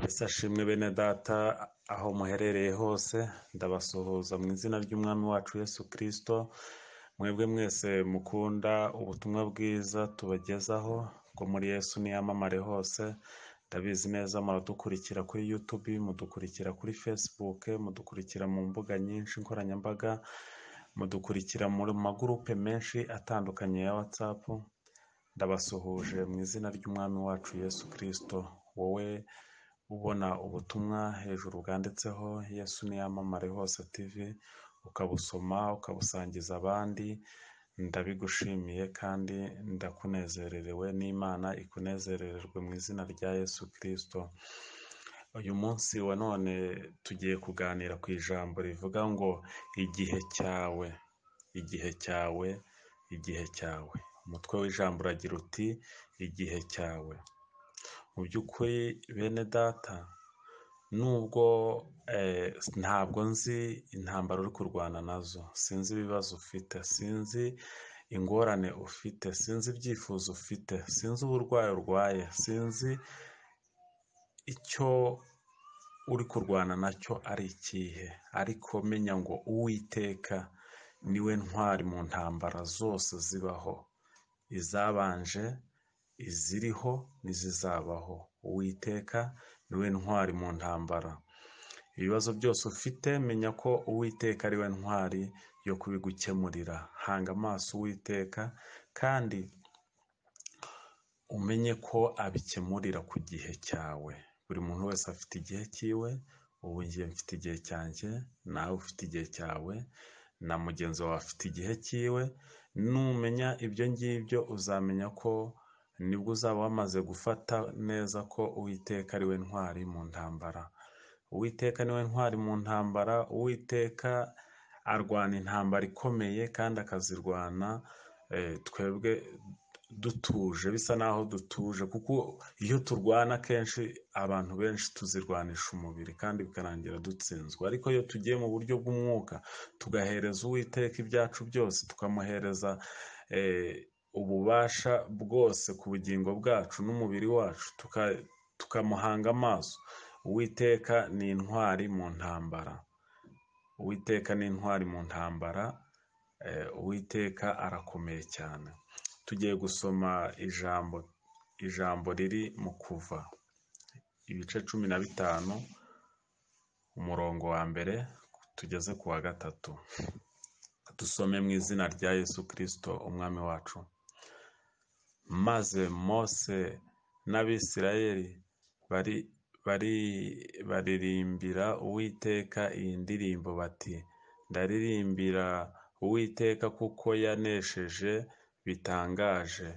Yesu ashimwe bene data aho muherereye hose, ndabasuhuza mu izina ry'Umwami wacu Yesu Kristo, mwebwe mwese mukunda ubutumwa bwiza tubagezaho ngo muri Yesu niyamamare hose. Ndabizi neza muradukurikira kuri YouTube, mudukurikira kuri Facebook, mudukurikira mu mbuga nyinshi nkoranyambaga, mudukurikira mu magurupe menshi atandukanye ya WhatsApp. Ndabasuhuje mu izina ry'Umwami wacu Yesu Kristo. Wowe ubona ubutumwa hejuru bwanditseho Yesu niyamamare hose TV, ukabusoma ukabusangiza abandi, ndabigushimiye kandi ndakunezererewe, n'Imana ikunezerererwe mu izina rya Yesu Kristo. Uyu munsi wa none tugiye kuganira ku ijambo rivuga ngo igihe cyawe, igihe cyawe, igihe cyawe. Umutwe w'ijambo uragira uti igihe cyawe. Mu by'ukuri bene data, nubwo ntabwo nzi intambara uri kurwana nazo, sinzi ibibazo ufite, sinzi ingorane ufite, sinzi ibyifuzo ufite, sinzi uburwayi urwaye, sinzi icyo uri kurwana nacyo ari ikihe, ariko menya ngo Uwiteka niwe ntwari mu ntambara zose zibaho, izabanje, iziriho n'izizabaho. Uwiteka niwe ntwari mu ntambara. Ibibazo byose ufite, menya ko Uwiteka ariwe ntwari yo kubigukemurira. Hanga amaso Uwiteka kandi umenye ko abikemurira ku gihe cyawe. Buri muntu wese afite igihe cyiwe, ubu njye mfite igihe cyanjye, nawe ufite igihe cyawe, na mugenzi wawe afite igihe cyiwe. Numenya ibyo ngibyo uzamenya ko nibwo uzaba wamaze gufata neza ko Uwiteka ariwe ntwari mu ntambara. Uwiteka niwe ntwari mu ntambara. Uwiteka arwana intambara ikomeye kandi akazirwana twebwe dutuje, bisa naho dutuje, kuko iyo turwana kenshi abantu benshi tuzirwanisha umubiri kandi bikarangira dutsinzwe. Ariko iyo tugiye mu buryo bw'umwuka tugahereza Uwiteka ibyacu byose, tukamuhereza ububasha bwose ku bugingo bwacu n'umubiri wacu, tukamuhanga amaso. Uwiteka ni intwari mu ntambara. Uwiteka ni intwari mu ntambara. Uwiteka arakomeye cyane. Tugiye gusoma ijambo riri mu Kuva ibice 15 umurongo wa mbere tugeze ku wa 3. Dusome mu izina rya Yesu Kristo Umwami wacu. Maze Mose n'Abisirayeli baririmbira Uwiteka iyi ndirimbo bati: ndaririmbira Uwiteka kuko yanesheje bitangaje,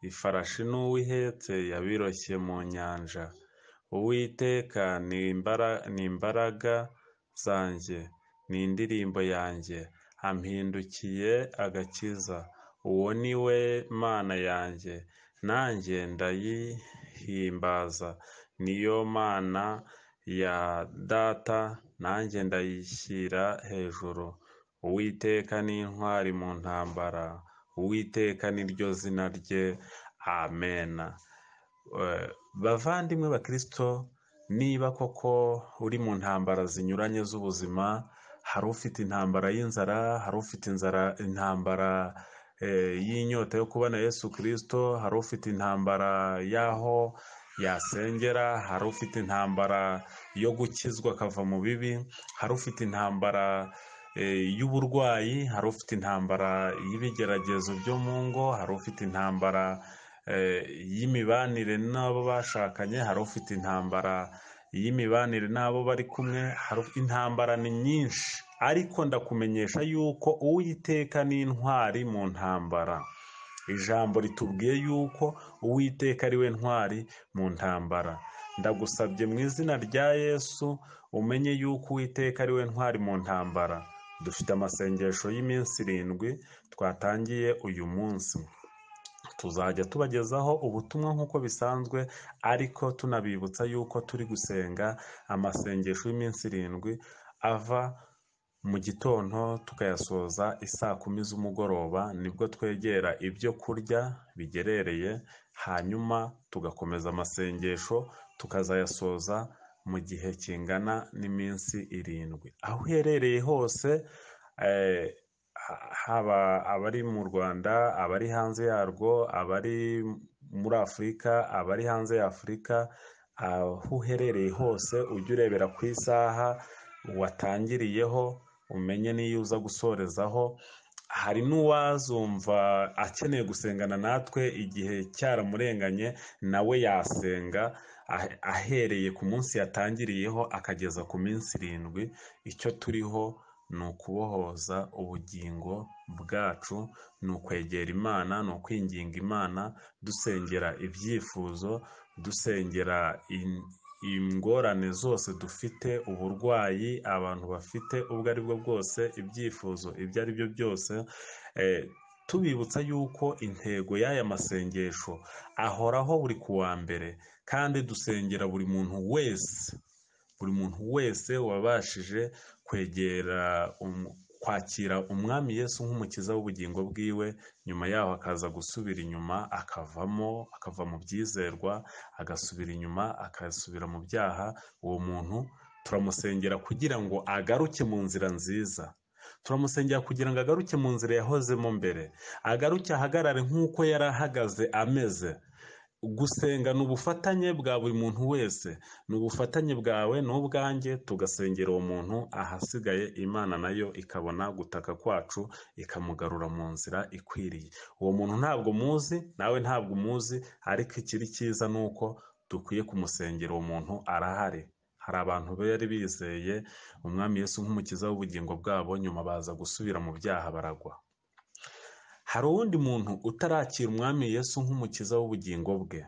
ifarashi n'uwihetse yabiroshye mu nyanja. Uwiteka ni imbaraga zanjye, ni indirimbo yanjye, ampindukiye agakiza. Uwo ni we Mana yanjye, nanjye ndayihimbaza, niyo Mana ya data, nanjye ndayishyira hejuru. Uwiteka ni intwari mu ntambara, Uwiteka ni ryo zina rye. Amena. Bavandimwe bakristo, niba koko uri mu ntambara zinyuranye z'ubuzima, hari ufite intambara y'inzara, hari ufite intambara y'inyota yo kubona Yesu Kristo, hari ufite intambara y'aho yasengera, hari ufite intambara yo gukizwa akava mu bibi, hari ufite intambara y'uburwayi, hari ufite intambara y'ibigeragezo byo mu ngo, hari ufite intambara y'imibanire n'abo bashakanye, hari ufite intambara y'imibanire n'abo bari kumwe. Intambara ni nyinshi, ariko ndakumenyesha yuko Uwiteka ni intwari mu ntambara. Ijambo ritubwiye yuko Uwiteka ari we ntwari mu ntambara. Ndagusabye mu izina rya Yesu umenye yuko Uwiteka ari we ntwari mu ntambara. Dufite amasengesho y'iminsi 7 twatangiye uyu munsi. Tuzajya tubagezaho ubutumwa nk'uko bisanzwe, ariko tunabibutsa yuko turi gusenga amasengesho y'iminsi 7 ava mu gitondo tukayasoza isaa 10 z'umugoroba, nibwo twegera ibyo kurya bigerereye, hanyuma tugakomeza amasengesho tukazayasoza mu gihe kingana n'iminsi 7. Aho uherereye hose, haba abari mu Rwanda, abari hanze yarwo, abari muri Afurika, abari hanze ya Afurika, aho uherereye hose ujye urebera ku isaha watangiriyeho, umenye n'iyo uza gusorezaho. Hari n'uwazumva akeneye gusengana natwe igihe cyaramurenganye, nawe yasenga ahereye ku munsi yatangiriyeho akageza ku minsi 7. Icyo turiho ni ukubohoza ubugingo bwacu, ni ukwegera Imana, ni ukwinginga Imana, dusengera ibyifuzo, dusengera ingorane zose dufite, uburwayi abantu bafite ubwo ari bwo bwose, ibyifuzo ibyo ari byo byose, tubibutsa yuko intego y'aya masengesho ahoraho buri kuwa mbere, kandi dusengera buri muntu wese, buri muntu wese wabashije kwegera kwakira Umwami Yesu nk'umukiza w'ubugingo bwiwe, nyuma yaho akaza gusubira inyuma, akavamo, akava mu byizerwa, agasubira inyuma, akasubira mu byaha. Uwo muntu turamusengera kugira ngo agaruke mu nzira nziza, turamusengera kugira ngo agaruke mu nzira yahozemo mbere, agaruke ahagarare nk'uko yari ahagaze ameze. Gusenga ni ubufatanye bwa buri muntu wese, ni ubufatanye bwawe n'ubwanjye, tugasengera uwo muntu, ahasigaye Imana nayo ikabona gutaka kwacu, ikamugarura mu nzira ikwiriye. Uwo muntu ntabwo muzi, nawe ntabwo umuzi, ariko ikiri cyiza ni uko dukwiye kumusengera. Uwo muntu arahari. Hari abantu bari bizeye Umwami Yesu nk'umukiza w'ubugingo bwabo, nyuma baza gusubira mu byaha baragwa. Hari uwundi muntu utarakira Umwami Yesu nk'umukiza w'ubugingo bwe.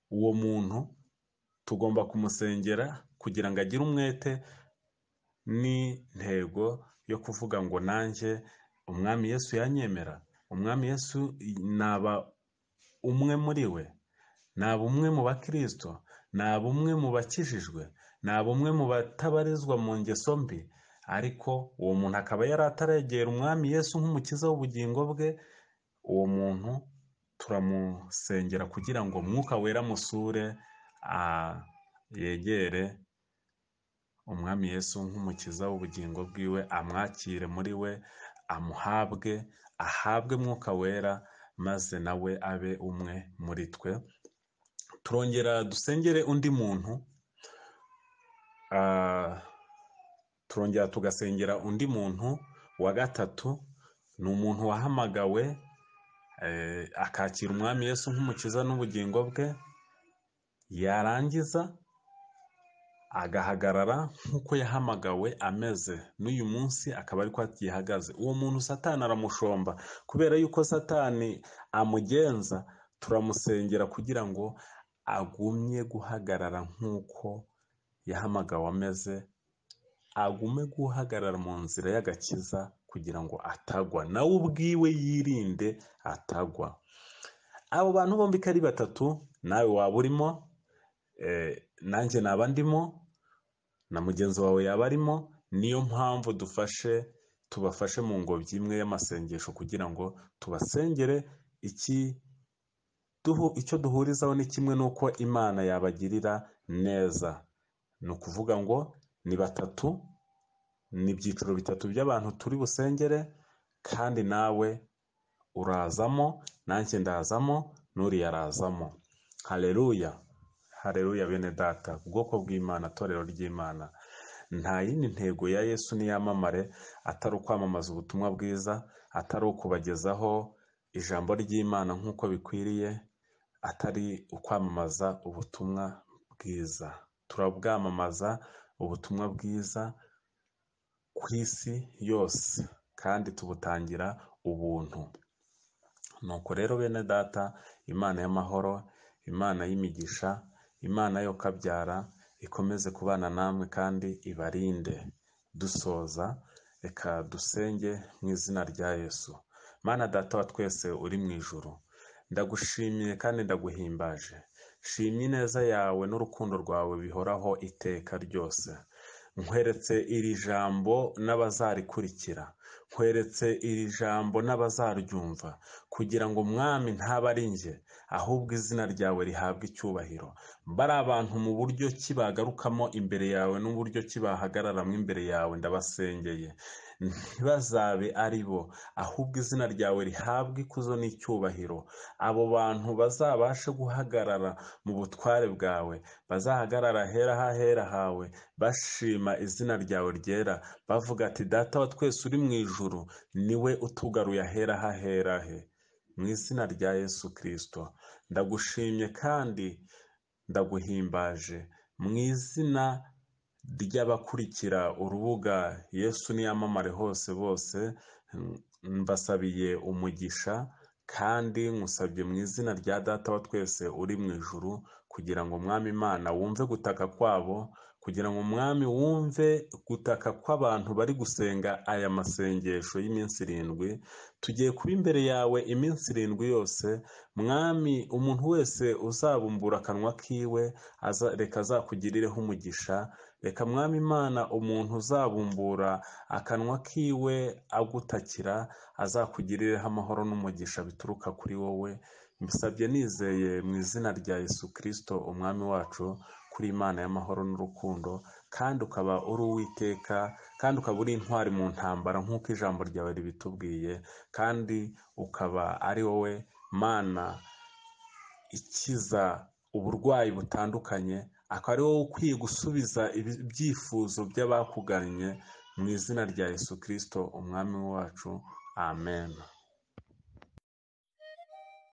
Uwo muntu tugomba kumusengera kugira ngo agire umwete n'intego yo kuvuga ngo nanjye Umwami Yesu yanyemera, Umwami Yesu naba umwe muri we, naba umwe mu bakristo, naba umwe mu bakijijwe, naba umwe mu batabarizwa mu ngeso mbi. Ariko uwo muntu akaba yari ataregera Umwami Yesu nk'umukiza w'ubugingo bwe. Uwo muntu turamusengera kugira ngo Mwuka Wera amusure, yegere Umwami Yesu nk'umukiza w'ubugingo bwiwe, amwakire muri we, amuhabwe, ahabwe Mwuka Wera, maze nawe abe umwe muri twe. Turongera dusengere undi muntu, turongera tugasengera undi muntu wa gatatu. Ni umuntu wahamagawe akakira Umwami Yesu nk'umukiza n'ubugingo bwe, yarangiza agahagarara nk'uko yahamagawe ameze, n'uyu munsi akaba ariko agihagaze. Uwo muntu Satani aramushomba, kubera yuko Satani amugenza, turamusengera kugira ngo agumye guhagarara nk'uko yahamagawe ameze, agume guhagarara mu nzira y'agakiza kugira ngo atagwa, nawe ubwiwe yirinde atagwa. Abo bantu bombi ko ari batatu, nawe waba urimo, nanjye naba ndimo, na mugenzi wawe yaba arimo. Niyo mpamvu tubafashe mu ngobyi imwe y'amasengesho kugira ngo tubasengere. Icyo duhurizaho ni kimwe, nuko Imana yabagirira neza. Ni ukuvuga ngo ni batatu, ni ibyiciro bitatu by'abantu turi busengere, kandi nawe urazamo, nanjye ndazamo, n'uriya arazamo. Haleluya, haleluya bene data, ubwoko bw'Imana, torero ry'Imana. Nta yindi ntego ya Yesu n'iyamamare atari ukwamamaza ubutumwa bwiza, atari ukubagezaho ijambo ry'Imana nk'uko bikwiriye, atari ukwamamaza ubutumwa bwiza. Turabwamamaza ubutumwa bwiza ku isi yose, kandi tubutangira ubuntu. Nuko rero bene data, Imana y'amahoro, Imana y'imigisha, Imana yo kabyara ikomeze kubana namwe kandi ibarinde. Dusoza, reka dusenge mu izina rya Yesu. Mana data wa twese uri mu ijuru, ndagushimiye kandi ndaguhimbaje. Shimye ineza yawe n'urukundo rwawe bihoraho iteka ryose. Nkweretse iri jambo n'abazarikurikira. Nkweretse iri jambo n'abazaryumva, kugira ngo Mwami ntabe ari njye, ahubwo izina ryawe rihabwe icyubahiro. Bari abantu mu buryo ki bagarukamo imbere yawe n'uburyo ki bahagararamo imbere yawe, ndabasengeye ntibazabe ari bo, ahubwo izina ryawe rihabwe ikuzo n'icyubahiro. Abo bantu bazabashe guhagarara mu butware bwawe, bazahagarara ahera h'ahera hawe, bashima izina ryawe ryera, bavuga ati Data wa twese uri mu ijuru niwe utugaruye ahera h'ahera he. Mu izina rya Yesu Kristo ndagushimye kandi ndaguhimbaje, mu izina ry'abakurikira urubuga Yesu niyamamare hose bose, mbasabiye umugisha kandi nkusabye mu izina rya Data wa twese uri mu ijuru, kugira ngo Mwami Imana wumve gutaka kwabo, kugira ngo Mwami wumve gutaka kw'abantu bari gusenga aya masengesho y'iminsi 7. Tugiye kuba imbere yawe iminsi 7 yose, Mwami umuntu wese uzabumbura akanwa kiwe reka azakugirireho umugisha. Reka Mwami Imana umuntu uzabumbura akanwa kiwe agutakira azakugirireho amahoro n'umugisha bituruka kuri wowe. Mbisabye nizeye mu izina rya Yesu Kristo Umwami wacu, kuri Imana y'amahoro n'urukundo, kandi ukaba uri Uwiteka, kandi ukaba uri intwari mu ntambara nk'uko ijambo ryawe ribitubwiye, kandi ukaba ari wowe Mana ikiza uburwayi butandukanye, akaba ari wowe ukwiye gusubiza ibyifuzo by'abakugannye, mu izina rya Yesu Kristo Umwami wacu, amen.